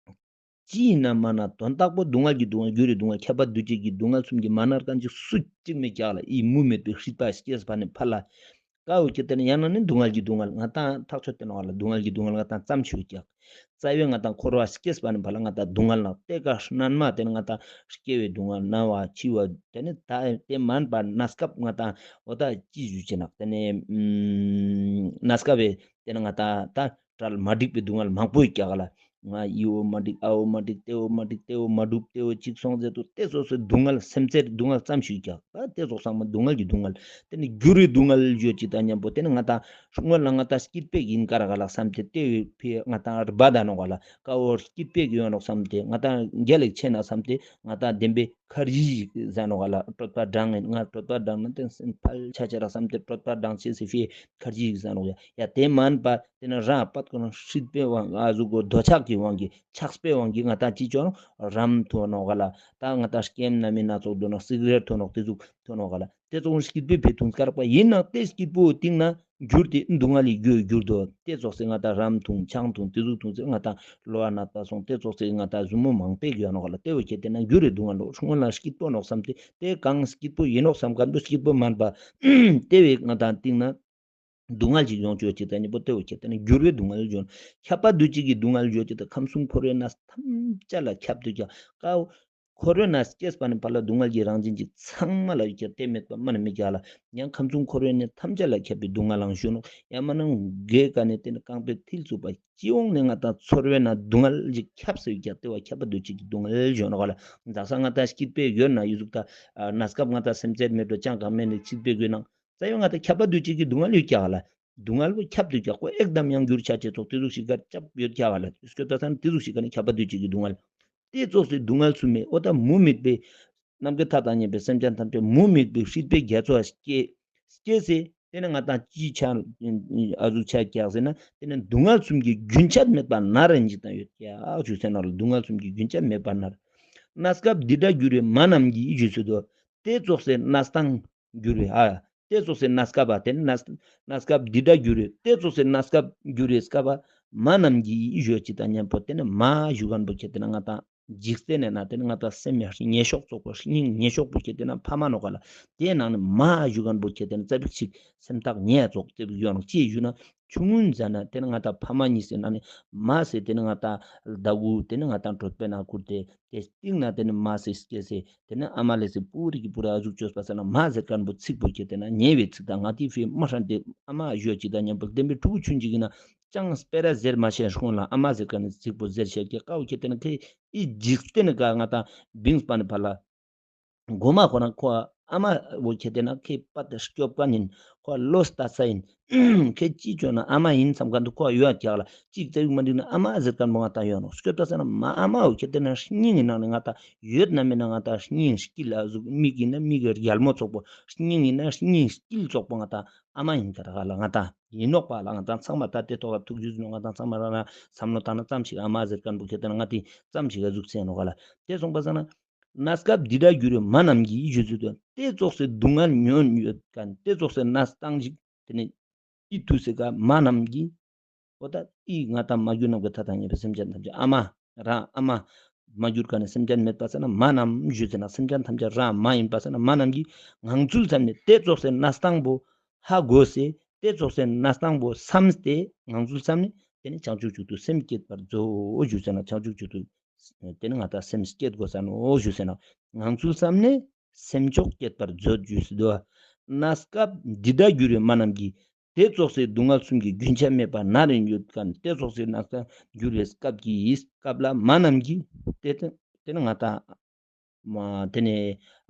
ཅི་ཡིན་ན་མ་ན་དོན་དག་པོ་སྡུག་བསྔལ་གྱི་སྡུག་བསྔལ་འགྱུར་བའི་སྡུག་བསྔལ་ཁྱབ་པ་འདུ་བྱེད་ཀྱི་སྡུག་བསྔལ་གསུམ་གྱི་མ་ན་རྐང་གཅིག་སུ་གཅིག་མེད་ཀྱག་ལ། ཨི་མུ་མེད་པའི་སྲིད་པ་སྐྱེས་པ་ནི་ཕ་ལ། ཀ་བོ་ཁྱེད་དེ་ནི་ཡང་ན་ནི་སྡུག་བསྔལ་གྱི་སྡུག་བསྔལ་ང་དང་ཐག་ཆོད་དེ་ནོག་པ་ལ། སྡུག་བསྔལ་གྱི་སྡུག་བསྔལ་ང་དང་ཙམ་ཞིག་ཀྱག། རྩ་བའི་ང་དང་འཁོར་བ་སྐྱེས་པ་ནི་ཕ་ལ་ང་དང་སྡུག་བསྔལ་ནང་དེ་ཀ་སྣན་མ་དེ་ནི་ང་དང་སྐྱེ་བའི་སྡུག་བསྔལ་ན་བ་འཆི་བ་དེ་ནི་ད་དེ་མན་པ་གནས་སྐབས་ང་དང་འོ་ད་ཅི་ཞུ་ཅི་ནག་དེ་ནི་ཨམ་གནས་སྐབས་དེ་ནི་ང་དང་ད་བྲལ་མ་འགྲིག་པའི་སྡུག་བསྔལ་མང་པོ་ཡོད་ཀྱག་ལ། ང་ཡི་བོ་མ་འགྲིག་ཨ་བོ་མ་འགྲིག་ཏེ་བོ་མ་འགྲིག་ཏེ་བོ་མ་འགྲུབ་ཏེ་བོ་གཅིག་སོང་ཟེར་དུ་དེ་སོ་སོའི་སྡུག་བསྔལ་སེམས་ཚེར་སྡུག་བསྔལ་ཙམ་ཞིག་ཀྱག། ད་དེ་ཚོགས་ཚང་མ་སྡུག་བསྔལ་གྱི་སྡུག་བསྔལ། དེ་ནི་འགྱུར་བའི་སྡུག་བསྔལ་ཡོད་ཅིག་དང་མཉམ་པོ་དེ་ནི་ང་དང་སྔོན་ལ་ང་དང་སྐྱིད་པོ་ཡིན་ཀ་ར་ག་ལ་བསམ་སྟེ་དེ་བས་ཕི་ང་དང་རི་བ་ད་ནོག་ག་ལ་ཀ་བོ་སྐྱིད་པོ་ཡོད་ནོག་བསམ་སྟེ་ང་དང་རྒྱལ་ལེགས་ཆེ་ན་བསམ་སྟེ་ང་དང་བདེན་པའི་ཁར་ཇི་ཞིག་ཟ་ནོག་ག་ལ། གྲོད་པ་འགྲང་ངེ་ང་གྲོད་པ་འགྲང་ན་དེ་སེམས་ཕལ་ཆ་ཆ་ར་བསམ་སྟེ་གྲོད་པ་འགྲང་ཆེ་སི་ཕི་ཁར་ཇི་ཞིག་ཟ་ནོག་ཡ། ཡ་དེ་མན་པ། དེ་ནི་རང་པད་ཀོ་ནང་སྲིད་པའི་དབང་ཨ་ཟུག་གོ་འདོད་ཆགས་ཀྱི་དབང་གིས་ཆགས་པའི་དབང་གིས་ང་དང་ཅི་ཅོ་ནོག་རམ་ཐོ་ནོག་ག་ལ། ད་ང་དང་སྐེམ་ན་མི་སྣ་ཚོགས་འདོད་ནོག་སིག་རེཊ་ཐོ་ནོག་དེ་ཟུག་ཐོ་ནོག་ག་ལ། དེ་ཚོགས་སྐྱིད་པོའི་བེ་ཐུང་སྐར་པ་ཡིན་ནང་དེ་སྐྱིད་པོ་སྟེང་ན་འགྱུར་ཏེ་སྡུག་བསྔལ་ལས་རྒྱུ་འགྱུར་དོ། དེ་ཚོགས་སེ་ང་དང་རམ་ཐུང་ཆང་ཐུང་དེ་ཟུག་ཐུང་སེ་ང་དང་ལོ་བ་ན་ད་སོང་དེ་ཚོགས་སེ་ང་དང་ཟུ་མོ་མང་པོ་ཡོད་ནོག་ག་ལ། དེ་བོ་ཁྱེད་དེ་ན་འགྱུར་རེ་སྡུག་བསྔལ་ལོ་སྔོན་ལ་སྐྱིད་པོ་ནོག་བསམ་སྟེ་དེ་གང་སྐྱིད་པོ་ཡིན་ནོག་བསམ་ག་འདུག་སྐྱིད་པོ་མན་པ། དེ་བས་ང་དང་སྟེང་ན། སྡུག་བསྔལ་ཅིག་ཡོང་ཆོག་ཅིག་ད་ཉིན་པོ་ལྟེ་བོ་ཁྱེད་དེ་ནི་འགྱུར་བའི་སྡུག་བསྔལ་འབྱོར། ཁྱབ་པ་འདུ་བྱེད་ཀྱི་སྡུག་བསྔལ་འབྱོར་ཅིག་ད་ཁམས་གསུམ་འཁོར་བའི་གནས་ཐམས་ཅད་ལ་ཁྱབ་འདུག་ཀྱང་ཀའོ། འཁོར་བའི་གནས་སྐྱེས་པ་ནི་ཕར་ལ་སྡུག་བསྔལ་གྱི་རང་བཞིན་གྱི་ཚང་མ་ལ་ཡོད་ཀྱང་དེ་མེད་པ་མ་ནི་མི་རྒྱག་ལ། ཡང་ཁམས་གསུམ་འཁོར་བའི་གནས་ཐམས་ཅད་ལ་ཁྱབ་པའི་སྡུག་བསྔལ་ལའང་ཞུ་ནོག། ཡང་མ་ནང་གོས་ཀ་ནས་དེ་ནི་རྐང་པའི་མཐིལ་བཙུགས་པ་སྤྱི་ཡོངས་ནས་ང་དང་ཚོར་བའི་ནང་སྡུག་བསྔལ་ཅིག་ཁྱབ་སུ་ཡོད་ཀྱང་དེ་བ་ཁྱབ་པ་འདུ་བྱེད་ཀྱི་སྡུག་བསྔལ་ཞུ་ནོག་ལ། འཛག་ས་ང་དང་སྐྱིད་པའི་ཡོད་ན་ཡུལ་ཟུག་ད་གནས་སྐབས་ང་དང་སེམས་ཅན་མེད་པ་ཅང་གང་མེད་ནས་སྐྱིད་པའི་དགོས་ན། རྩ་བའི་ང་དང་ཁྱབ་པ་འདུ་བྱེད་ཀྱི་སྡུག་བསྔལ་ཡོད་ཀྱག་ལ། སྡུག་བསྔལ་པོ་ཁྱབ་འདུག་ཀྱག་ཁོ་ཨེག་དམ་ཡང་འགྱུར་ཆ་ཆེ་ཚོགས་དེ་ཟུག་ཞིག་གར་ཁྱབ་ཡོད་ཀྱག་ལ། སྐྱོ་ད་ས་ནི་དེ་ཟུག་ཞིག་ག་ནི་ཁྱབ་པ་འདུ་བྱེད་ཀྱི་སྡུག་བསྔལ། དེ་ཙོགས་སུ་སྡུག་བསྔལ་ཚུ་མེད་ཨོ་ད་མུ་མེད་པའི། ནམ་མཁའི་མཐའ་དང་མཉམ་པའི་སེམས་ཅན་ཐམས་ཅད་མུ་མེད་པའི་སྲིད་པའི་རྒྱ་མཚོ་སྐྱེ། སྐྱེ་སེ་དེ་ནི་ང་དང་ཅི་ཆ་ཨ་ཟུག་ཆ་ཀྱག་ཟེར་ན་དེ་ནི་སྡུག་བསྔལ་གསུམ་གྱི་རྒྱུན་ཆད་མེད་པ་ན་རེ་འཇིག་དང་ཡོད་ཀྱག་ཞུ་ཟེར་ན་ལ་སྡུག་བསྔལ་གསུམ་གྱི་རྒྱུན་ཆད་མེད་པ་ན་རེ། གནས་སྐབས་འདི་འདྲ་འགྱུར་བའི་མ་རྣམས་ཀྱིས་ཞུ་ཟེར་དོ། དེ་ཙོགས་སེ་གནས་སྟངས། འགྱུར་བའི་ཨ། དེ་ཙོགས་སེ་གནས་སྐབས་པ་དེ་ནི་གནས་གནས་སྐབས་འདི་འདྲ་འགྱུར་བའི་དེ་ཙོགས་སེ་གནས་སྐབས་འགྱུར་བའི་སྐབས་པ་མ་རྣམས་ཀྱིས་ཞུ་ཅི་དང་མཉམ་པོ་དེ་ནི་མ་ཞུ་མཁན་པོ་ཁྱེད་དེ་ན་ང་དང་འཇིག་རྟེན་ནས་ན་དེ་ནི་ང་དང་སེམས་ཡང་ཉེ་ཤོག་ཙོག་པོ་སྙིང་ཉེ་ཤོག་པོ་ཁྱེད་དེ་ན་ཕ་མ་ནོ་ག་ལ་དེ་ནང་ནི་མ་ཞུ་མཁན་པོ་ཁྱེད་དེ་ན་རྩ་བིག་ཅིག་སེམས་ཐག་ཉེ་ཙོག་དེ་བིག་ཡོང་ཅི་ཞུ་ན་ཆུང་ངུན་ཟ་ན་དེ་ནི་ང་དང་ཕ་མ་གཉིས་སེ་ན་ནི་མ་སེ་དེ་ནི་ང་དང་ཟླ་དགུ་དེ་ནི་ང་དང་གྲོད་པའི་ནང་ཁུར་ཏེ། དེ་སྟེང་ན་དེ་ནི་མ་སེ་སྐྱེ་སེ་དེ་ནི་ཨ་མ་ལེ་སེ་པུ་རི་གི་པུ་ར་ཨ་ཟུག་བཅོས་པ་ས་ན་མ་ཟེར་མཁན་པོ་ཚིག་པོ་ཁྱེད་དེ་ན་ཉེ་བའི་ཚིག་དང་ང་དེའི་ཕི་མ་ཧྲན་དེ་ཨ་མ་ཞོ་ཅི་དང་མཉམ་པོ་བདེན་པའི་ཕྲུ་གུ་ཆུན་ཅིག་ཡིན་ན་ཅང་སྤེ་ར་ཟེར་མ་ཤེས་སྔོན་ལ་ཨ་མ་ཟེར་མཁན་ནི་ཚིག་པོ་ཟེར་ཤེས་ཀྱི་ཀའོ་ཁྱེད་དེ་ན་ཁེ་ཨི་འཇིག་རྟེན་ནི་ཀ་ང་དང་བིངས་པ་ནི་ཕ་ལ། མགོ་མ་ཁོ་རང་ཁོ་ཨ་མ་བོ་ཁྱེད་དེ་ན་ཁེ་པ་དེ་སྐྱོབ་མཁན་ཡིན། ཁོ་ལོ་ལྟ་ས་ཡིན། ཁེ་ཅི་བྱོས་ན་ཨ་མ་ཡིན་བསམ་མཁན་དུ་ཁོ་ཡོད་ཀྱག་ལ་གཅིག་རྩ་བིག་མ་འགྲིག་ན་ཨ་མ་ཟེར་མཁན་པོ་ང་དང་ཡོད་ནོ་སྐྱོ་ད་ཟེར་ན་མ་ཨ་མ་འོ་ཁྱེད་དེ་ན་སྙིང་གི་ནང་ནས་ང་དང་ཡོད་ན་མེད་ན་ང་དང་སྙིང་དཀྱིལ་ལ་གཟུགས་མིག་ཡིན་ན་མིག་གི་རྒྱལ་མོ་ཙོག་པོ་སྙིང་ཡིན་ན་སྙིང་དཀྱིལ་ཙོག་པོ་ང་དང་ཨ་མ་ཡིན་ཀ་ར་ག་ལ་ང་དང་ཡིན་ནོག་པ་ལ་ང་དང་ཚང་མ་ད་དེ་ཐོག་ག་ཐུགས་རྒྱུས་ནོ་ང་དང་ཚང་མ་རང་རང་བསམ་བློ་བཏང་ན་ཙམ་ཞིག་ཨ་མ་ཟེར་མཁན་པོ་ཁྱེད་དེ་ན་ང་དེ་ཙམ་ཞིག་ག་གཟུགས་ཚེ་ནོ་ག་ལ་དེ་སོང་པ་ཟེར་ན། གནས་སྐབས་འདི་འདྲ་འགྱུར་བའི་མ་རྣམས་ཀྱིས་ཞུ་ཚུལ་དུ་དེ་ཙོགས་སུ་སྡུག་བསྔལ་ཉོན་ཡོད་མཁན་དེ་ཙོགས་སུ་གནས་སྟངས་ཤིག་དེ་ནི་ཨི་ཐུ་སེ་ཀ་མ་རྣམས་ཀྱིས་འོ་ད་ཨི་ང་དང་མ་གྱུར་ནམ་མཁའི་མཐའ་དང་མཉམ་པའི་སེམས་ཅན་ཐམས་ཅད་ཨ་མ་རང་ཨ་མ་ མ་གྱུར་ག་ནས་སེམས་ཅན་མེད་པ་ཟེར་ན་མ་རྣམས་ཞུ་ཟེར་ན། སེམས་ཅན་ཐམས་ཅད་རང་མ་ཡིན་པ་ཟེར་ན་མ་རྣམས་ཀྱིས་ངང་ཚུལ་ཙམ་ནས་དེ་ཙོགས་སེ་གནས་སྟངས་པོ་ཧ་གོ་སེ་དེ་ཙོགས་སེ་གནས་སྟངས་པོ་བསམས་ཏེ་ངང་ཚུལ་ཙམ་ནས་དེ་ནས་བྱང་ཆུབ་མཆོག་ཏུ་སེམས་བསྐྱེད་པར་མཛོད་ཞུ་ཟེར་ན། བྱང་ཆུབ་མཆོག་ཏུ་དེ་ནས་ང་ད་སེམས་བསྐྱེད་དགོས་ས་ནོ་ཞུ་ཟེར་ན། ངང་ཚུལ་ཙམ་ནས་སེམས་མཆོག་བསྐྱེད་པར་མཛོད་ཞུ་ཟེར་དུས། གནས་སྐབས་འདི་འདྲ་འགྱུར་བའི་མ་རྣམས་ཀྱིས། དེ་ཙོགས་སེ་སྡུག་བསྔལ་གསུམ་གྱི་རྒྱུན་ཆད་མེད་པར་ན་རིང་ཡོད་མཁན། དེ་ཙོགས་སེ་གནས་སྐབས་འགྱུར་བའི་སྐབས་ཀྱི་སྐབས་ལ་མ་རྣམས་ཀྱིས་དེ་དེ་ནི་ང་དང་མ་དེ་ནི་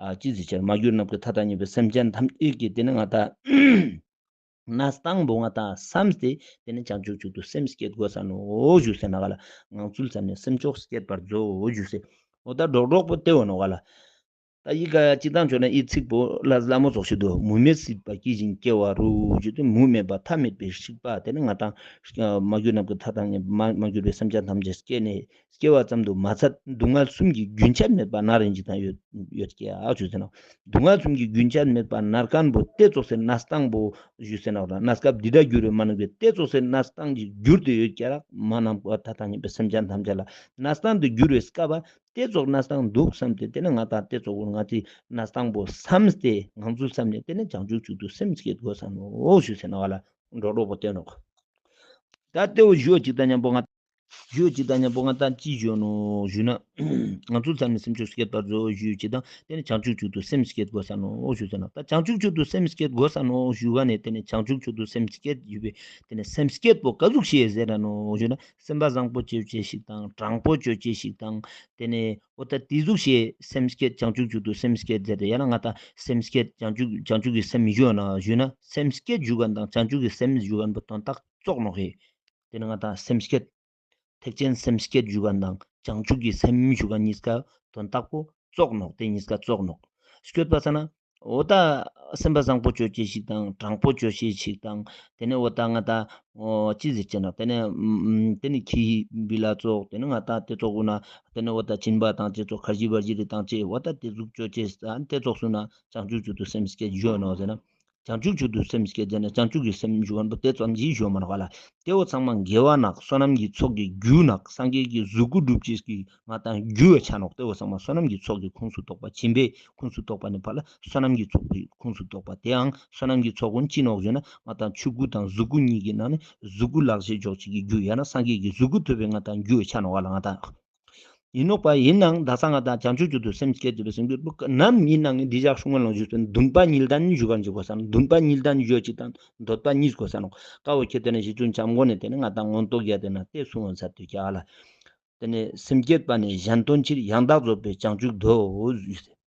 ཨ་ཅི་ཟེར་ཆེར་མ་གྱུར་ནམ་མཁའི་མཐའ་དང་མཉམ་པའི་སེམས་ཅན་ཐམས་ཅད་ཀྱི་དེ་ནི་ང་དང་གནས་སྟངས་པོ་ང་དང་བསམས་ཏེ་དེ་ནི་བྱང་ཆུབ་མཆོག་ཏུ་སེམས་བསྐྱེད་དགོས་ས་ནོ་ཞུ་ཟེར་ན་ག་ལ། ངང་ཚུལ་ཙམ་ནས་སེམས་མཆོག་བསྐྱེད་པར་མཛོད་ཞུ་ཟེར། འོ་ད་སྒྲོག་སྒྲོག་པོ་དེ་འོ་ནོ་ག་ལ། ད་ཡི་ག་ཅིག་དང་ཆོག་ན་ཡི་ཚིག་པོ་ལ་ལ་མོ་ཚོགས་ཤིག་ཏུ། མུ་མེད་སྲིད་པ་སྐྱེ་ཞིང་སྐྱེ་བ་རུ་ཞུ་དུས། མུ་མེད་པ་མཐའ་མེད་པའི་སྲིད་པ་དེ་ནི་ང་དང་མ་གྱུར་ནམ་མཁའི་མཐའ་དང་མཉམ་པའི་མ་མ་གྱུར་པའི་སེམས་ཅན་ཐམས་ཅད་སྐྱེ་ནས་སྐྱེ་བ་ཙམ་དུ་མ་ཚད་སྡུག་བསྔལ་གསུམ་གྱི་རྒྱུན་ཆད་མེད་པར་ན་རིང་ཅིག་དང་ཡོད་ཡོད་ཀྱི་ཨ་ཞུ་ཟེར་ན། སྡུག་བསྔལ་གསུམ་གྱི་རྒྱུན་ཆད་མེད་པར་ན་མཁན་པོ་དེ་ཙོགས་སེ་གནས་སྟངས་པོ་ཞུ་ཟེར་ན། གནས་སྐབས་འདི་འདྲ་འགྱུར་བའི་མ་རྣམས་ཀྱིས་དེ་ཙོགས་སེ་གནས་སྟངས་ཀྱི་འགྱུར་དུ་ཡོད་ཀྱི་རག་མ་རྣམས་པ་མཐའ་དང་མཉམ་པའི་སེམས་ཅན་ཐམས་ཅད་ལ་གནས་སྟངས་དུ་འགྱུར་བའི་སྐབས་པ། དེ་ཙོགས་གནས་སྟངས་འདུག་བསམས་ཏེ་དེ་ནི་ང་དང་དེ་ཙོགས་ང་ཚོའི་གནས་སྟངས་པོ་བསམས་ཏེ་ངང་ཚུལ་བསམས་ནས་དེ་ནི་བྱང་ཆུབ་མཆོག་ཏུ་སེམས་བསྐྱེད་དགོས་ས་ནོ་ཞུ་ཟེར་ན་ག་ལ་སྒྲོག་སྒྲོག་པོ་སྟོན་ནོ། ད་དེ་བོ་ཞུ་ཅིག་དང་མཉམ་པོ་ང་ཞུ་ཅིག་དང་མཉམ་པོ་ང་དང་ཅི་ཞུ་ནོ་ཞུ་ན། ངང་ཚུལ་བསམས་ནས་སེམས་མཆོག་བསྐྱེད་པར་མཛོད་ཞུ་ཅིག་དང་དེ་ནི་བྱང་ཆུབ་མཆོག་ཏུ་སེམས་བསྐྱེད་དགོས་ས་ནོ་ཞུ་ཟེར་ན། ད་བྱང་ཆུབ་མཆོག་ཏུ་སེམས་བསྐྱེད་དགོས་ས་ནོ་ཞུ་ག་ནས་དེ་ནི་བྱང་ཆུབ་མཆོག་ཏུ་སེམས་བསྐྱེད་ཞུ་བའི་དེ་ནི་སེམས་བསྐྱེད་པོ་ག་ཟུག་ཤེས་ཟེར་ན་ནོ་ཞུ་ན། སེམས་པ་བཟང་པོ་སྤྱོད་བྱེད་ཞིག་དང་དྲང་པོ་སྤྱོད་བྱེད་ཞིག་དང་དེ་ནས་འོ་ད་དེ་ཟུག་ཤེས་སེམས་བསྐྱེད་བྱང་ཆུབ་མཆོག་ཏུ་སེམས་བསྐྱེད་ཟེར་ཏེ་ཡང་ན་ང་དང་སེམས་བསྐྱེད་བྱང་ཆུབ་བྱང་ཆུབ་ཀྱི་སེམས་ཞུ་ན་ཞུ་ན་སེམས་བསྐྱེད་ཞུ་མཁན་དང་བྱང་ཆུབ་ཀྱི་སེམས་ཞུ་མཁན་པོ་དོན་དག་རྫོགས་ནོ་ཧེ། དེ་ནི་ང་དང་སེམས་བསྐྱེད་ཐེག་ཆེན་སེམས་བསྐྱེད་ཞུ་མཁན་དང་བྱང་ཆུབ་ཀྱི་སེམས་ཞུ་མཁན་གཉིས་ཀ་དོན་དག་པོ་རྫོགས་ནོ། དེ་གཉིས་ཀ་རྫོགས་ནོ། སྐྱོད་པ་ས་ན། འོ་ད་སེམས་པ་བཟང་པོ་སྤྱོད་བྱེད་ཞིག་དང་དྲང་པོ་སྤྱོད་བྱེད་ཞིག་དང་དེ་ནས་འོ་ད་ང་ད་འོ་ཅི་ཟེར་ཅེ་ན་དེ་ནས་ཨམ་དེ་ནས་ཁྱི་བི་ལ་ཙོགས་དེ་ནས་ང་ད་དེ་ཙོགས་འོ་ན་དེ་ནས་འོ་ད་སྦྱིན་པ་དང་ཅེ་ཙོགས་ཁར་ཇི་བར་ཇི་རེ་དང་ཅེ་འོ་ད་དེ་ཟུག་སྤྱོད་བྱེད་ས་དེ་ཙོགས་སུ་ན་བྱང་ཆུབ་མཆོག་ཏུ་སེམས་བསྐྱེད་ཞུ་ནོ་ཟེར་ན། བྱང་ཆུབ་མཆོག་ཏུ་སེམས་བསྐྱེད་ཟེར་ན་བྱང་ཆུབ་ཀྱི་སེམས་ཞུ་བ་པོ་དེ་ཙམ་གྱིས་ཞུ་མ་ནོ་ག་ལ། དེ་འོ་ཚང་མ་དགེ་བ་ནག་བསོད་ནམས་ཀྱི་ཚོགས་ཀྱི་རྒྱུ་ནག་སངས་རྒྱས་ཀྱི་གཟུགས་སྐུ་སྒྲུབ་བྱེད་ཀྱི་ང་དང་རྒྱུ་བའི་ཆ་ནོག་དེ་འོ་ཚང་མ་བསོད་ནམས་ཀྱི་ཚོགས་ཀྱི་ཁོངས་སུ་གཏོགས་པ་སྦྱིན་པའི་ཁོངས་སུ་གཏོགས་པ་ནི་ཕར་ལ་བསོད་ནམས་ཀྱི་ཚོགས་ཀྱི་ཁོངས་སུ་གཏོགས་པ་དེའང་བསོད་ནམས་ཀྱི་ཚོགས་ཀུན་ཅི་ནོག་ཞུ་ན་ང་དང་ཆོས་སྐུ་དང་གཟུགས་སྐུ་གཉིས་ཀྱི་ནང་ནས་གཟུགས་སྐུ་ལག་ཤེས་འཇོག་བྱེད་ཀྱི་རྒྱུ་ཡང་ན་སངས་རྒྱས་ཀྱི་གཟུགས་སྐུ་ཐོབ་པའི་ང་དང་རྒྱུ་བའི་ཆ་ནོག་ག་ལ་ང་དང་། ཡིན་ནོག་པ་ཡིན་ནའང་ད་ས་ང་དང་བྱང་ཆུབ་མཆོག་ཏུ་སེམས་བསྐྱེད་ཅེས་པའི་སེམས་བསྐྱེད་པོ་ནམ་ཡིན་ནའང་འདི་ཞག་སྲུང་བ་ལང་ཞུས་པའི་འདུན་པ་གཉིས་ལྡན་ཞུ་གར་འཇུག་དགོས་ས་ནོ། འདུན་པ་གཉིས་ལྡན་ཞུ་ཅིག་དང་འདོད་པ་གཉིས་དགོས་ས་ནོ། ཀ་བོ་ཁྱེད་དེ་ནས་ཞི་ཆུན་འཆམ་མགོ་ནས་དེ་ནས་ང་དང་མངོན་རྟོགས་རྒྱ་དེ་ན་དེ་གསུང་བ་ཚར་དུས་ཀྱ་ལ། དེ་ནས་སེམས་བསྐྱེད་པ་ནས་གཞན་དོན་ཕྱིར། ཡང་དག་རྫོགས་པའི་བྱང་ཆུབ་འདོད།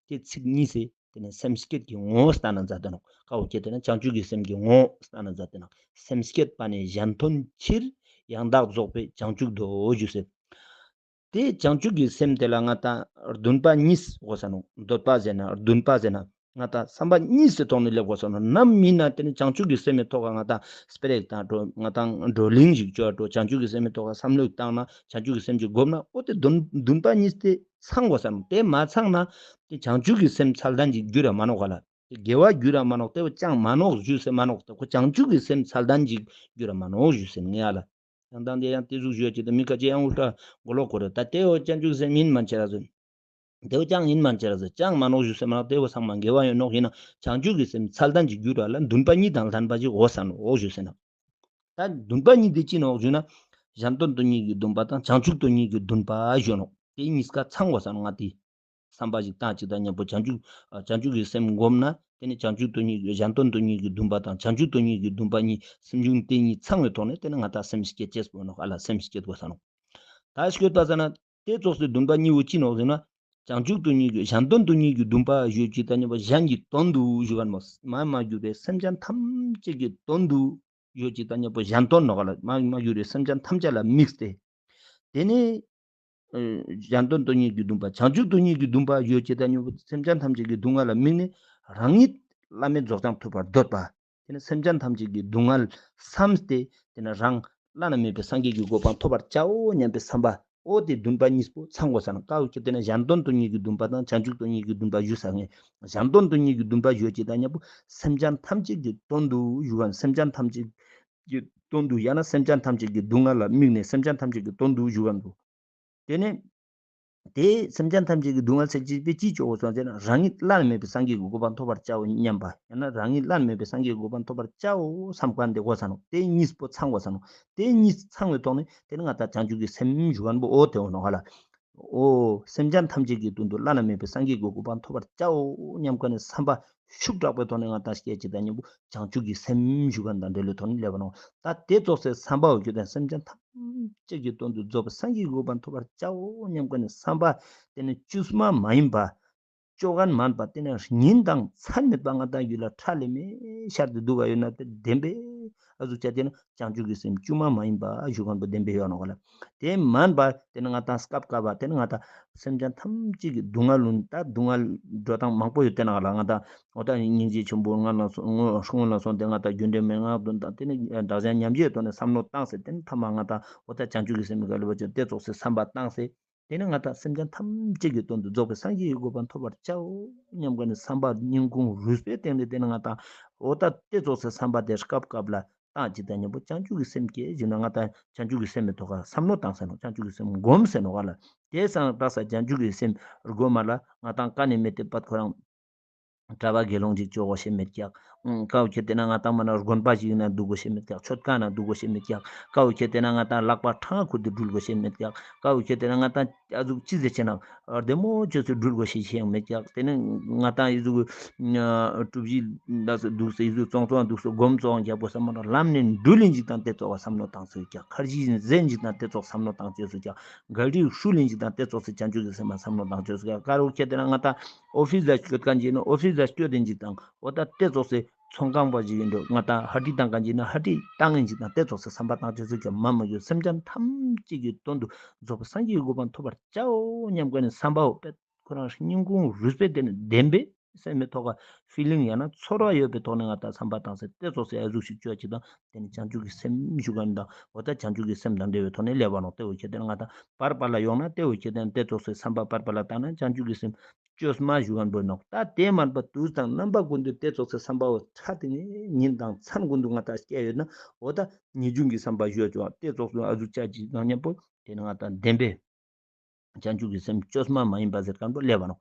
དེ་ཚིག་གཉིས་སེ་དེ་ནས་སེམས་བསྐྱེད་ཀྱི་ངོ་བོ་སྟན་ན་མཛད་དེ་ནོ། ཀ་བོ་ཁྱེད་དེ་ནས་བྱང་ཆུབ་ཀྱི་སེམས་ཀྱི་ངོ་བོ་སྟན་ན་མཛད་དེ་ནོ། སེམས་བསྐྱེད་པ་ནས་གཞན་དོན་ཕྱིར། ཡང་དག་རྫོགས་པའི་བྱང་ཆུབ་འདོད་ཞུ་ཟེར། དེ་བྱང་ཆུབ་ཀྱི་སེམས་དེ་ལ་ང་དང་འདུན་པ་གཉིས་དགོས་ས་ནོ། འདོད་པ་ཟེར་ན་འདུན་པ་ཟེར་ན་ང་དང་བསམ་པ་གཉིས་སུ་ཐོག་ནས་སླེབས་དགོས་ས་ནོ། ནམ་མིན་ན་དེ་ནི་བྱང་ཆུབ་ཀྱི་སེམས་མི་ཐོག་ག་ང་དང་སྤེ་ར་ཞིག་བཏང་འགྲོ་ང་དང་བགྲོ་གླེང་ཞིག་བཅོ་འགྲོ་བྱང་ཆུབ་ཀྱི་སེམས་མི་ཐོག་ག་བསམ་བློ་ཞིག་བཏང་ན་བྱང་ཆུབ་ཀྱི་སེམས་ཀྱི་སྒོམ་ན་འོ་དེ་འདུན་འདུན་པ་གཉིས་དེ་ཚང་དགོས་ས་ནོ། དེ་མ་ཚང་ན་དེ་བྱང་ཆུབ་ཀྱི་སེམས་ཚད་ལྡན་ཅིག་འགྱུར་ར་མ་ནོག་ག་ལ། དེ་དགེ་བ་འགྱུར་ར་མ་ནོག་དེ་བ་ཅང་མ་ནོག་ཞུ་སེ་མ་ནོག་དེ་ཁོ་བྱང་ཆུབ་ཀྱི་སེམས་ཚད་ལྡན་ཅིག་འགྱུར་ར་མ་ནོག་ཞུ་སེ་ངེ་ཨ་ལ། ཡང་དང་དེ་ཡང་དེ་ཟུག་ཞུ་ཡ་ཅིག་དང་མི་ཁ་ཅིག་ཡང་ཨུལ་ཊ་མགོ་ལོག་གོ་རེ། ད་དེ་བ་བྱང་ཆུབ་སེམས་ཡིན་མ་བྱེད་ར་ཟེར། དེ་བ་ཅང་ཡིན་མ་བྱེད་ར་ཟེར། ཅང་མ་ནོག་ཞུ་སེ་མ་ནོག་དེ་བ་ཚང་མ་དགེ་བ་ཡོད་ནོག་ཡིན་ན་བྱང་ཆུབ་ཀྱི་སེམས་ཚད་ལྡན་ཅིག་འགྱུར་ར་ལ་འདུན་པ་གཉིས་དང་ལྡན་པ་ཅིག་འོ་ས་ནོག་འོ་ཞུ་སེ་ན། ད་འདུན་པ་གཉིས་དེ་ཅི་ནོག་ཞུ་ན། གཞན་དོན་དོན་གཉིས་ཀྱི་འདུན་པ་དང་བྱང་ཆུབ་དོན་གཉིས་ཀྱི་འདུན་པ་ཞུ་ནོག་དེ་གཉིས་ཀ་ཚང་འོ་ས་ནོག་ང་དེ། བསམ་པ་ཞིག་བཏང་ཅིག་དང་མཉམ་པོ་བྱང་ཆུབ་བྱང་ཆུབ་ཀྱི་སེམས་བསྒོམས་ན་དེ་ནི་བྱང་ཆུབ་དོན་གཉིས་ཀྱི་གཞན་དོན་དོན་གཉིས་ཀྱི་འདུན་པ་དང་བྱང་ཆུབ་དོན་གཉིས་ཀྱི་འདུན་པ་གཉིས་སེམས་བྱུང་དེ་གཉིས་ཚང་བའི་ཐོག་ནས་དེ་ནི་ང་ད་སེམས་བསྐྱེད་ཅེས་པོ་ནོག་ཨ་ལ་སེམས་བསྐྱེད་དགོས་ས་ནོག་ད་སྐྱོད་པ་ས་ན་དེ་ཙོགས་སུ་འདུན་པ་གཉིས་པོ་ཅི་ནོག་ཟེར་ན། བྱང་ཆུབ་དོན་གཉིས་ཀྱི་གཞན་དོན་དོན་གཉིས་ཀྱི་འདུན་པ་ཞུ་ཅིག་དང་མཉམ་པོ་གཞན་གྱི་དོན་དུ་ཞུ་བ་མ་མ་གྱུར་པའི་སེམས་ཅན་ཐམས་ཅད་ཀྱི་དོན་དུ་ཞུ་ཅིག་དང་མཉམ་པོ་གཞན་དོན་ནོག་ཨ་ལ་མ་མ་གྱུར་པའི་སེམས་ཅན་ཐམས་ཅད་ལ་དམིགས་ཏེ། དེ་ནི། གཞན་དོན་དོན་གཉིས་ཀྱི་འདུན་པ་བྱང་ཆུབ་དོན་གཉིས་ཀྱི་འདུན་པ་ཡོད་ཅེས་དང་སྙོམས་པའི་སེམས་ཅན་ཐམས་ཅད་ཀྱི་སྡུག་བསྔལ་ལ་དམིགས་ནས་རང་ཉིད་བླ་མེད་རྫོགས་བྱང་ཐོབ་པར་འདོད་པ། དེ་ནི་སེམས་ཅན་ཐམས་ཅད་ཀྱི་སྡུག་བསྔལ་བསམས་ཏེ་དེ་ནི་རང་བླ་ན་མེད་པའི་སངས་རྒྱས་ཀྱི་གོ་འཕང་ཐོབ་པར་བྱའོ་སྙམ་པའི་བསམ་པ། འོ་དེ་འདུན་པ་གཉིས་པོ་ཚང་དགོས་ས་ན་ཀ་བོ་ཁྱེད་དེ་ནི་གཞན་དོན་དོན་གཉིས་ཀྱི་འདུན་པ་དང་བྱང་ཆུབ་དོན་གཉིས་ཀྱི་འདུན་པ་ཞུ་ས་ངས་གཞན་དོན་དོན་གཉིས་ཀྱི་འདུན་པ་ཡོད་ཅེས་དང་མཉམ་པོ་སེམས་ཅན་ཐམས་ཅད་ཀྱི་དོན་དུ་ཞུ་བ་ནི་སེམས་ཅན་ཐམས་ཅད་ཀྱི་དོན་དུ་ཡང་ན་སེམས་ཅན་ཐམས་ཅད་ཀྱི་སྡུག་བསྔལ་ལ་དམིགས་ནས་སེམས་ཅན་ཐམས་ཅད་ཀྱི་དོན་དུ་ཞུ་བ་འདུག་དེ་ནས། དེ་སེམས་ཅན་ཐམས་ཅད་ཀྱི་སྡུག་བསྔལ་སེལ་བྱེད་པའི་ཅིས་ལྕོགས་སོ་ཟེར་ན། རང་ཉིད་བླ་ན་མེད་པའི་སངས་རྒྱས་ཀྱི་གོ་འཕང་ཐོབ་པར་བྱའོ་སྙམ་པ། ཡང་ན་རང་ཉིད་བླ་ན་མེད་པའི་སངས་རྒྱས་ཀྱི་གོ་འཕང་ཐོབ་པར་བྱའོ་བསམ་བསྒོམ་དེ་དགོས་ས་ནོ། དེ་གཉིས་པོ་ཚང་དགོས་ས་ནོ། དེ་གཉིས་ཚང་བའི་ཐོག་ནས་དེ་ནི་ང་ད་བྱང་ཆུབ་ཀྱི་སེམས་ཞུ་མཁན་པོ་འོ་དེ་འོ་ནོ་ཧ་ལ། འོ། སེམས་ཅན་ཐམས་ཅད་ཀྱི་དོན་དུ་བླ་ན་མེད་པའི་སངས་རྒྱས་ཀྱི་གོ་འཕང་ཐོབ་པར་བྱའོ་སྙམ་བསྒོམ་ནས་བསམ་པ་ཤུགས་དྲག་པོའི་ཐོག་ནས་ང་ད་སྐད་ཅིག་དང་མཉམ་པོ་བྱང་ཆུབ་ཀྱི་སེམས་ཞུ་མཁན་དང་འབྲེལ་བའི་ཐོག་ནས་སླེབས་པ་ནོ། ད་དེ་ཙོགས་སེ་བསམ་པའོ་ཁྱོད་དང་སེམས་ཅན་ཐམས་ཅད་ཀྱི་དོན་དུ་རྫོགས་པའི་སངས་རྒྱས་ཀྱི་གོ་འཕང་ཐོབ་པར་བྱའོ་སྙམ་བསྒོམ་ནས་བསམ་པ་དེ་ནི་བཅོས་མ་མ་ཡིན་པ། ཅོ་གན་མན་པ་དེ་ནི་ཉིན་དང་མཚན་མེད་པ་ང་ད་ཡུལ་ལ་ཁྲ་ལེ་མེ་ཤར་ཏེ་འདུག་ག་ཡོད་ན་དེ་བདེན་པས། ཨ་ཟུག་ཆ་དེ་ནི་བྱང་ཆུབ་ཀྱི་སེམས་བཅོས་མ་མ་ཡིན་པ་ཞུ་མཁན་པོ་བདེན་པས་ཡོད་ནོ་ག་ལ། དེ་མན་པ་དེ་ནི་ང་ད་སྐབས་སྐབས་པ་དེ་ནི་ང་ད་སེམས་ཅན་ཐམས་ཅད་ཀྱི་སྡུག་བསྔལ་ལུང་ད་སྡུག་བསྔལ་འགྲོ་སྟངས་མང་པོ་ཡོད་དེ་ན་ག་ལ། ང་ད་འོ་ད་སྙིང་རྗེ་ཆེན་པོ་ང་ལ་སོང་སྔོན་ལ་སོང་སྟེ་ང་ད་རྒྱུ་འབྲས་མན་ངག་དོན་དང་དེ་ནི་བདག་གཞན་མཉམ་བརྗེའི་ཐོག་ནས་བསམ་བློ་བཏང་ཟེར་དེ་ནི་ཐ་མ་ང་ད་འོ་ད་བྱང་ཆུབ་ཀྱི་སེམས་ག་ལ་བ་ཅོ་དེ་ཙོགས་སེ་བསམ་པ་བཏང་ཟེར། དེ་ནི་ང་དང་སེམས་ཅན་ཐམས་ཅད་ཀྱི་དོན་དུ་རྫོགས་པའི་སངས་རྒྱས་ཀྱི་གོ་འཕང་ཐོབ་པར་བྱའོ་སྙམ་བསྒོམ་ནས་བསམ་པ་སྙིང་ཁུང་རུས་པའི་སྟེང་ནས་དེ་ནི་ང་དང་འོ་ད་དེ་ཙོགས་སེ་བསམ་པ་དེ་སྐབས་སྐབས་ལ་བཏང་ཅིག་དང་མཉམ་པོ་བྱང་ཆུབ་ཀྱི་སེམས་བསྐྱེད་ཅིག་ན་ང་དང་བྱང་ཆུབ་ཀྱི་སེམས་མི་ཐོག་ཁ་བསམ་བློ་བཏང་ཟེར་ནོ། བྱང་ཆུབ་ཀྱི་སེམས་སྒོམ་ཟེར་ནོ་ག་ལ། དེ་སང་བཏགས་ས་བྱང་ཆུབ་ཀྱི་སེམས་སྒོམ་མ་ལ་ང་དང་ཀ་ནས་མེད་དེ་པད་ཁོ་རང་གྲྭ་པ་དགེ་སློང་ཅིག་ཅོ་གོ་ཤེས་མེད་ཀྱག། ཀའོ་ཁྱེད་དེ་ན་ང་དང་མ་ན་དགོན་པ་ཞིག་ན་འདུག་གོ་ཤེས་མེད་ཀྱག། མཆོད་ཁང་ན་འདུག་གོ་ཤེས་མེད་ཀྱག། ཀའོ་ཁྱེད་དེ་ན་ང་དང་ལག་པ་ཁྲང་ཁུར་དུ་འགྲུལ་གོ་ཤེས་མེད་ཀྱག། ཀའོ་ཁྱེད་དེ་ན་ང་དང་ཨ་ཟུག་ཅི་ཟེར་ཆེ་ན་བདེ་མོ་ཅོས་སུ་འགྲུལ་གོ་ཤེས་ཤེས་ཡང་མེད་ཀྱག། དེ་ནི་ང་དང་ཨི་ཟུག་གྲུབ་གཞི་འདུག་སེ་ཨི་ཟུག་བཙོང་བཙོང་འདུག་སེ་སྒོམ་བཙོང་རྒྱག་པོ་བསམ་མ་ན་ལམ་ནས་འགྲུལ་ལིན་ཅིག་དང་དེ་ཙོགས་བསམ་བློ་བཏང་སོ་ཀྱག། ཁར་ཇི་ཟན་ཅིག་དང་དེ་ཙོགས་བསམ་བློ་བཏང་ཅོས་སུ་ཀྱག། ག་རི་ཧྲུ་ལིན་ཅིག་དང་དེ་ཙོགས་སེ་བྱང་ཆུབ་ཀྱི་སེམས་མ་བསམ་བློ་བཏང་ཅོས་སུ་ཀྱག། ཀ་རུ་ཁྱེད་དེ་ན་ང་དང་ཨོ་ཕིས་ལ་སྐྱོད་མཁན་ཅིག་ན་ཨོ་ཕིས་ལ་སྐྱོད་དེ་ཅིག་དང་འོ་ད་དེ་ཙོགས་སེ་ཚོང་ཁང་པ་ཞིག་ཡིན་འགྲོ་ང་དང་ཧ་ཏི་བཏང་མཁན་ཅིག་ན་ཧ་ཏི་བཏང་མཁན་ཅིག་དང་དེ་ཙོགས་སེ་བསམ་པ་བཏང་ཅོས་སུ་ཀྱག། མ་མ་ཡོད་སེམས་ཅན་ཐམས་ཅད་ཀྱི་དོན་དུ་རྫོགས་པའི་སངས་རྒྱས་ཀྱི་གོ་འཕང་ཐོབ་པར་བྱའོ་སྙམ་བསྒོམ་ནས་བསམ་པའོ་པད་ཁོ་རང་སྙིང་ཁུང་རུས་པའི་སྟེང་ནས་བདེན་པའི་སེམས་མི་ཐོག་ཁ་ཕི་ལིང་ཡང་ན་ཚོར་བ་ཡོད་པའི་ཐོག་ནས་ང་དང་བསམ་པ་བཏང་སྟེ་དེ་ཙོགས་སེ་ཨ་ཟུག་ཞིག་ཅོ་ཅིག་དང་དེ་ནི་བྱང་ཆུབ་ཀྱི་སེམས་ཞུ་མཁན་དང་འོ་ད་བྱང་ཆུབ་ཀྱི་སེམས་དང་འབྲེལ་བའི་ཐོག་ནས་སླེབས་པ་ནོ། དེ་འོ་ཁྱེད་དེ་ང་དང་པར་པར་ལ་ཡོང་ན་དེ་འོ་ཁྱེད་དེ་དེ་ཙོགས་སེ་བསམ་པ་པར་པར་ལ་བཏང་ན་བྱང་ཆུབ་ཀྱི་སེམས་བཅོས་མ་ཞུ་མཁན་པོ་ནོ། ད་དེ་མན་པ་དུས་དང་རྣམ་པ་ཀུན་ཏུ་དེ་ཙོགས་སེ་བསམ་པ་འོ་ཁྲ་དེ་ནི་ཉིན་དང་མཚན་ཀུན་ཏུ་ང་དང་སྐྱེ་ཡོད་ན་འོ་ད་ངེས་འབྱུང་གི་བསམ་པ་ཞུ་ཅོ་དེ་ཙོགས་སུ་ཨ་ཟུག་ཅ་ཅིག་དང་མཉམ་པོ་དེ་ནི་ང་དང་བདེན་པའི་བྱང་ཆུབ་ཀྱི་སེམས་བཅོས་མ་མ་ཡིན་པ་ཟེར་མཁན་པོ་སླེབས་པ་ནོ།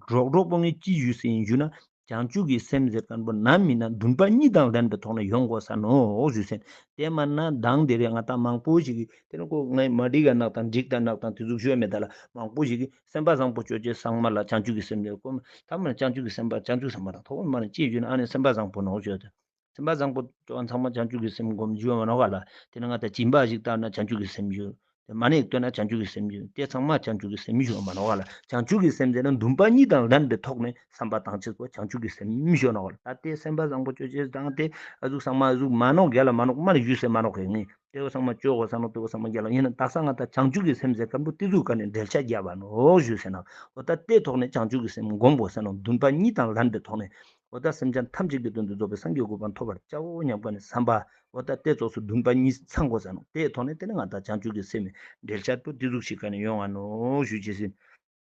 གྲོགས་གྲོགས་པོ་ངས་ཅི་ཞུས་ཟིན་ཞུ་ན་བྱང་ཆུབ་ཀྱི་སེམས་ཟེར་མཁན་པོ་ནམ་མིན་ན་འདུན་པ་གཉིས་དང་ལྡན་པའི་ཐོག་ནས་ཡོང་དགོས་ས་ནོ་ཞུས་ཟིན། དེ་མ་ན་དང་དེ་རེད་ང་དང་མང་པོ་ཞིག་གིས་དེ་ནི་ཁོ་ངས་མ་འགྲིག་ག་ནག་དང་འགྲིག་དང་ནག་དང་དེ་ཟུག་ཞུ་ཡ་མེད་ད་ལ། མང་པོ་ཞིག་གིས་སེམས་པ་བཟང་པོ་སྤྱོད་བྱེད་ཚང་མ་ལ་བྱང་ཆུབ་ཀྱི་སེམས་ལས་ཀོ་ཐ་མ་བྱང་ཆུབ་ཀྱི་སེམས་པ་བྱང་ཆུབ་སེམས་པ་དང་ཐོག་མ་ནས་ཅི་ཞུ་ན་ཨ་ནི་སེམས་པ་བཟང་པོ་ནོ་ཞུ་ཡ་དེ། སེམས་པ་བཟང་པོ་ཅོ་ཚང་མ་བྱང་ཆུབ་ཀྱི་སེམས་སྒོམ་བརྗོད་མ་ནོ་ག་ལ། དེ་ནི་ང་ད་སྦྱིན་པ་ཞིག་བཏང་ན་བྱང་ཆུབ་ཀྱི་སེམས་ཡོད། དེ་མ་ཎི་བཏོན་ན་བྱང་ཆུབ་ཀྱི་སེམས་ཡོད། དེ་ཚང་མ་བྱང་ཆུབ་ཀྱི་སེམས་ཡོད་མ་ནོ་ག་ལ། བྱང་ཆུབ་ཀྱི་སེམས་ཟེར་ན་འདུན་པ་གཉིས་དང་ལྡན་པའི་ཐོག་ནས་བསམ་པ་བཏང་ཆེད་པོ་བྱང་ཆུབ་ཀྱི་སེམས་ཡོད་ནོ་ག་ལ། ད་དེ་སེམས་པ་བཟང་པོ་ཅོ་ཅེས་དང་དེ་ཨ་ཟུག་ཚང་མ་ཨ་ཟུག་མ་ནོ་རྒྱ་ལ་མ་ནོ་མ་ནི་ཞུས་སེ་མ་ནོ་ག་ངས་དེ་བོ་ཚང་མ་ཅོ་གོ་ས་ནོ་དེ་བོ་ཚང་མ་རྒྱ་ལ་ཡིན་ན་དག་ས་ང་ད་བྱང་ཆུབ་ཀྱི་སེམས་ཟེར་མཁན་པོ་དེ་ཟུག་ག་ནས་འགྲེལ་བཤད་རྒྱབ་པ་ནོ་ཞུས་སེ་ན་འོ་ད་དེ་ཐོག་ནས་བྱང་ཆུབ་ཀྱི་སེམས་སྒོམ་དགོས་ས་ནོ། འདུན་པ་གཉིས་དང་ལྡན་པའི་ཐོག་ནས། འོ་ད་སེམས་ཅན་ཐམས་ཅད་ཀྱི་དོན་དུ་རྫོགས་པའི་སངས་རྒྱས་གོ་འཕང་ཐོབ་པར་བྱའོ་སྙམ་བསྒོམ་ནས་བསམ་པ། འོ་ད་དེ་ཙོགས་སུ་འདུན་པ་གཉིས་ཚང་དགོས་ས་ནོ། དེའི་ཐོག་ནས་དེ་ནི་ང་དང་བྱང་ཆུབ་ཀྱི་སེམས་འགྲེལ་བཤད་པོ་དེ་ཟུག་ཞིག་ག་ནས་ཡོང་ང་ནོ་ཞུ་ཅེས་ཟིན།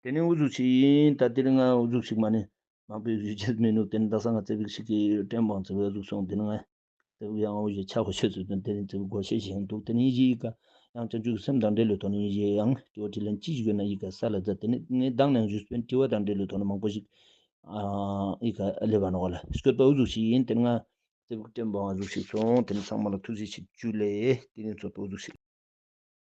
དེ་ནི་འུ་ཟུག་ཞིག་ཡིན། ད་དེ་ནི་ང་འུ་ཟུག་ཞིག་མ་ནི་མང་པོའི་ཞུ་ཅེས་མི་ནུག་དེ་ནི་དག་ས་ང་ཙེ་བིག་ཞིག་གི་ཀྲེན་བང་ཙེ་བིག་ཟུག་སོང་། དེ་ནི་ང་ཙེ་བིག་ཡང་འུ་ཞིག་ཆ་གོ་ཆོད་ཚུལ་དོན་དེ་ནི་ཙེ་བིག་གོ་ཤེས་ཤིག་འདུག་དེ་ནི་ཡིན་ཞིག་ཡིན་ཀ་ཡང་བྱང་ཆུབ་ཀྱི་སེམས་དང་འབྲེལ་ལོས་ཐོག་ནས་ཡིན་ཞིག་ཡང་དྲི་བ་དྲིས་ལན་ཅི་ཞིག་ཡོད་ན་ཡིན་ཀ་ས་ལ་མཛད། དེ་ནི་ངས་མདང་ནས་ཞུས་པའི་དྲི་བ་དང་འབྲེལ་ལོས་ཐོག་ནས་མང་པོ་ཞིག་ཨ་ཨི་ཀ་སླེབས་པ་ནོ་ག་ལ། སྐྱོད་པ་འུ་ཟུག་ཞིག་ཡིན། དེ་ནི་ང་ཙེ་བིག་ཀྲེན་བང་ཟུག་ཞིག་སོང་། དེ་ནི་ཚང་མ་ལ་ཐུགས་རྗེ་ཆེ་ཇུ་ལེ། དེ་ནི་ཚོད་པ་འུ་ཟུག་ཞིག